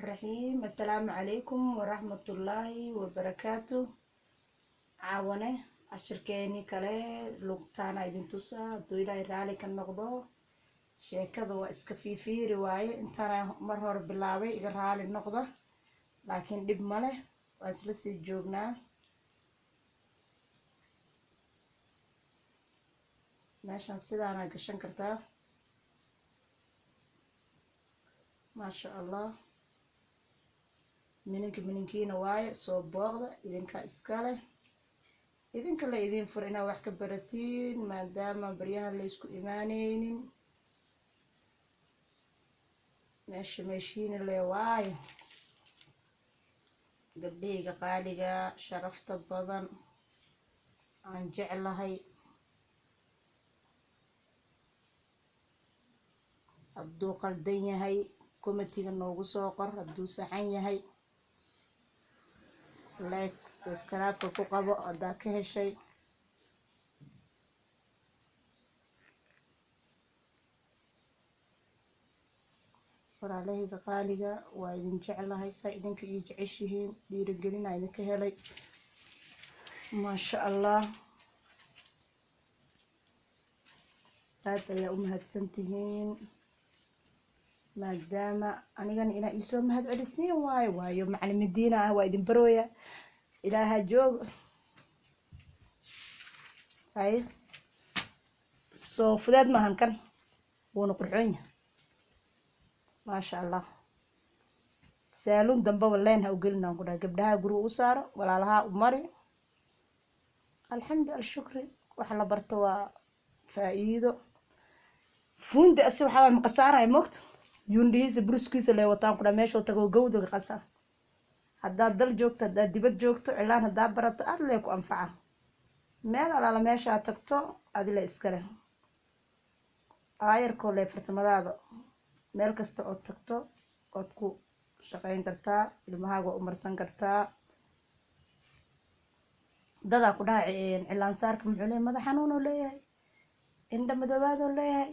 Raxiim. Assalaamu calaykum waraxmatullaahi wabarakaatu. Caawane cashirkeeni kale lugtaana idin tusaa, hadduu Ilaahay raali ka noqdo. Sheekada waa iska fiifiiri waaye, intaana mar hore bilaabay, iga raali noqda, laakiin dhib ma leh, waa isla sii joognaa. Meeshan sidaanaa gashan kartaa, maasha Allah. Mininka mininkiina waaye, soo booqda, idinkaa iska leh, idinka la idiin fur inaad wax ka baratiin, maadaama baryahan laysku imaaneynin. Meesha meeshiina le waaye, gabdhahayga qaaliga, sharafta badan aan jeclahay. Hadduu qaldan yahay, comment-iga noogu soo qor. Hadduu saxan yahay, like, subscribe-ka ku qabo haddaa ka heshay. Walaalahayga qaaliga, waa idin jeclahay saa idinka ii jeceshihiin. Dhiirigelina idinka helay, maasha Allah, aad ayaa u mahadsantihiin. Maadaama anigana inaa iisoo mahad celisiin waayo, waayo macalimidiina ah, waa idin barooya. Ilaaha joogo hay. Soo fudeed maahan kan, wuuna qurxoon yahay, maasha Allah. Saaluun dambaba leen ha u gelinaan ku dhahay. Gabdhaha guriga u saaro, walaalaha u mari. Alxamdu alshukri, waxa la barto waa faa'iido. Fuundi asi waxaa waay maqasaaraya moogto, yundhihiisa buruskiisa lee wataan ku dhahay. Meeshuu tago gawdaga qasa. Haddaad dal joogto, haddaad dibad joogto, cilaan haddaa barato, aad lee ku anfaca. Meel alaala meeshaa tagto, adile iskale aayarkoo lee farsamadaada. Meel kasta ood tagto ood ku shaqeyn kartaa, ilmahaaga waa u marsan kartaa. Dadaa ku dhaha, cilaan saarka muxuu leeyahay? Madax xanuunoo leeyahay, indha madoobaadoo leeyahay,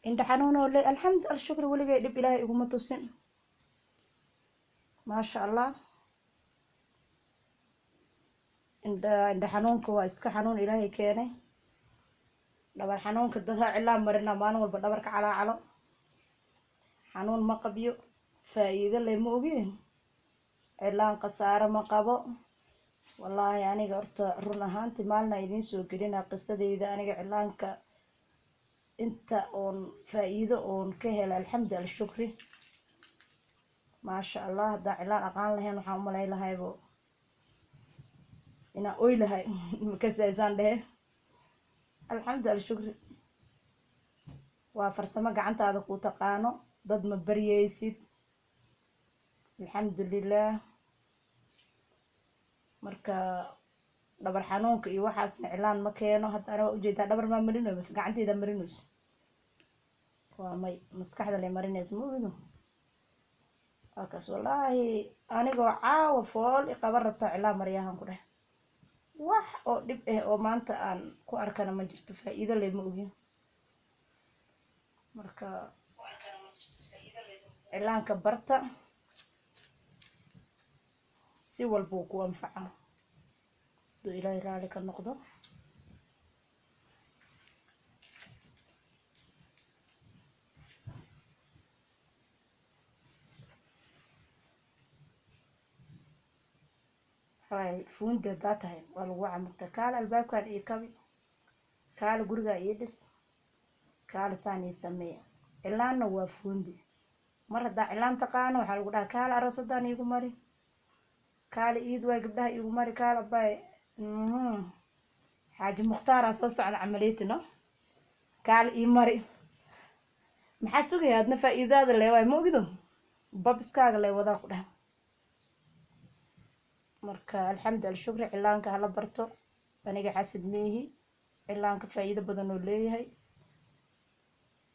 indha xanuunoo leeyahay. Alxamdu alshukri, weligay dhib Ilaahay iguma tusin, maasha Allah. Indha xanuunka waa iska xanuun Ilaahay keenay. Dhabar xanuunka dadaa cilaan marina, maalin walba dhabarka calaacalo, xanuun ma qabyo. Faa'iido leh ma ogeen, cilaan khasaaro ma qabo. Wallaahi aniga horta run ahaantii maalina idiin soo gelina qisadeyda. Aniga cilaanka inta oon faa'iido oon ka hela, alxamdu alshukri, maasha Allah. Haddaan cilaan aqaan lahayn, waxaan umalay lahaybo inaan oy lahay makasaysaan dhehe. Alxamdu alshukri, waa farsamo gacantaada ku taqaano, dad ma baryeysid, alxamdulilah. Marka dhabar xanuunka iyo waxaasna cilaan ma keeno. Hadda ana waa ujeedaa, dhabar maa marinayo mase gacanteyda marinayso? Waa may, maskaxda le marinayso, ma ogido. Waa kaas. Wallaahi anigoo caawa fool i qaban rabtaa cilaan maryahan ku dheh, wax oo dhib ah oo maanta aan ku arkana ma jirto. Faa'iido le ma ogin. Marka cilaanka barta, si walbuu ku anfaca, hadduu Ilaahay raali ka noqdo. Waxawaay fuundi haddaa tahay, waa lagu camugtaa. Kaale albaabkan ii kabi, kaale gurigaa ii dhis, kaale saan ii sameeya. Cilaanna waa fuundi. Mar haddaa cilaan taqaano, waxaa lagu dhahaa kaale aroosadaan iigu mari, kaale iid waay gabdhaha iigu mari, kaale abay Xaaji Mukhtaaraa soo socda camaliyati no, kaale ii mari. Maxaa sugaya? Adna faa'iidada lee waay, ma ogido, babiskaaga lee wadaa ku dhah. Marka alxamdu alshukri, cilaanka hala barto. Aniga xasid meehi, cilaanka faa'iido badan oo leeyahay,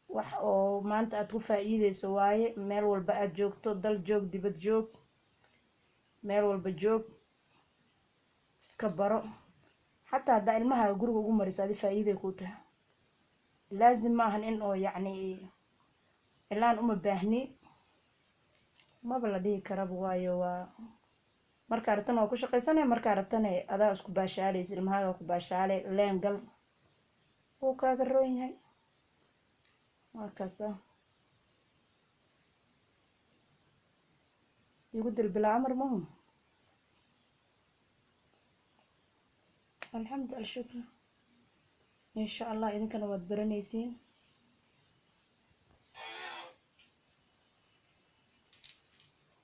wax oo maanta aad ku faa'iideyso waaye. Meel walba aad joogto, dal joog, dibad joog, meel walba joog, iska baro. Xataa haddaa ilmaha guriga ugu mariso, adi faa'iiday kuu tahay. Laazim ma ahan in oo yacni cilaan uma baahni. Maba la dhihi karaba, waayo waa markaa rabtana waa ku shaqaysanaya, markaa rabtana adaa isku baashaalaysa, ilmahaaga ku baashaale, leen gal, wuu kaaga roon yahay. Markaasa igu dil bilaa amar mahu. Alxamdu alshukr, insha Allah idinkana waad baranaysiin.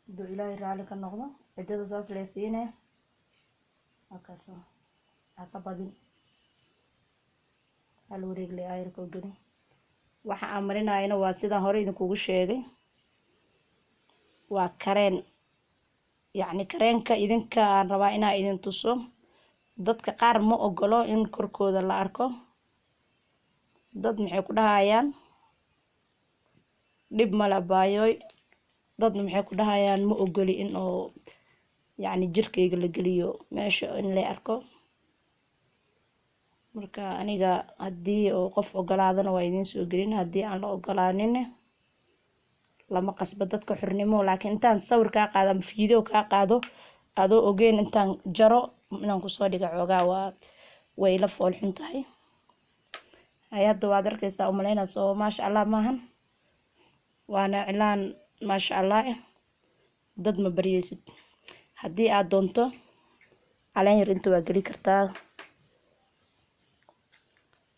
Hadduu Ilaahay raalli ka noqdo, ciddada saas lee siine. Markaas ha ka badin, hal wareeg le aayarkoo gelin. Waxa aan marinayana waa sidaan hore idinkugu sheegay, waa kareen. Yacni kareenka idinka aan rabaa inaa idin tuso. Dadka qaar ma ogolo in korkooda la arko. Dad maxay ku dhahayaan dhib mala baayooy, dadna maxay ku dhahayaan ma ogoli in oo yacni jirkayga la geliyo meesha in la arko. Marka aniga haddii oo qof ogolaadana waa idiin soo gelin, haddii aan la ogolaanin lama qasbo dadka, xornimo. Laakiin intaan sawir kaa qaado ama video kaa qaado adoo ogeyn, intaan jaro inaan kusoo dhiga xoogaa waa way la fool xun tahay. Hay, hadda waad arkaysaa umaleynaa. Soo maasha Allah maahan? Waana cilaan maasha Allah eh. Dad ma baryeysid. Haddii aad doonto caleen yar inta waa geli kartaa.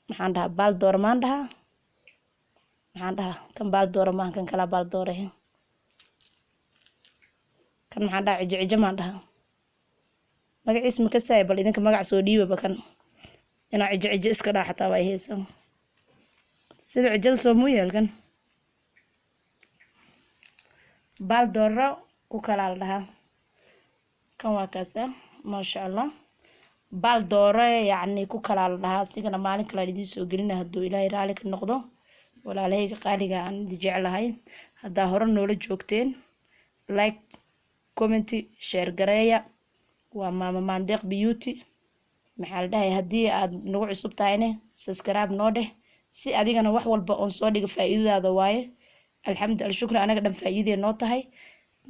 Maxaan dhahaa? Baal doora maan dhahaa? Maxaan dhahaa? Kan baal doora maahan, kan kalaa baal doora eh. Kan maxaan dhahaa? Cijo cijo maan dhahaa? Magaciis ma kasaaya? Bal idinka magac soo dhiibaba. Kan inaa cijo cijo iska dhaa xataa waa haysaa, sida cijada soo muu yeelkan. Baal dooro ku kalaa la dhahaa kan. Waa kaasa, maasha Allah. Baal dooro yacni ku kalaa la dhahaa. Asigana maalin kale aan idiin soo gelina hadduu Ilaahay raali ka noqdo. Walaalahayga qaaliga aan idin jeclahay, haddaa hore noola joogteen, like, comment, share gareeya. Waa Maama Maandeeq Beauty. Maxaa la dhahay? Haddii aad nagu cusub tahayne, subscribe noo dheh, si adigana wax walba oon soo dhiga faa'iidadaada waaye. Alxamdu alshukri, anaga dhan faa'iidee noo tahay.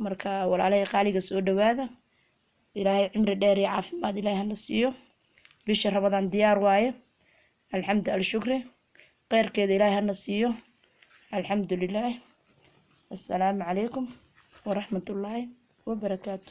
Marka walaalahay qaaliga, soo dhawaada. Ilaahay cimri dheer iyo caafimaad Ilaahay hana siiyo. Bisha Ramadaan diyaar waaye. Alxamdu alshukri, kheyrkeeda Ilaahay hana siiyo. Alxamdu lilaah. Assalaamu calaykum waraxmatullaahi wabarakaatu.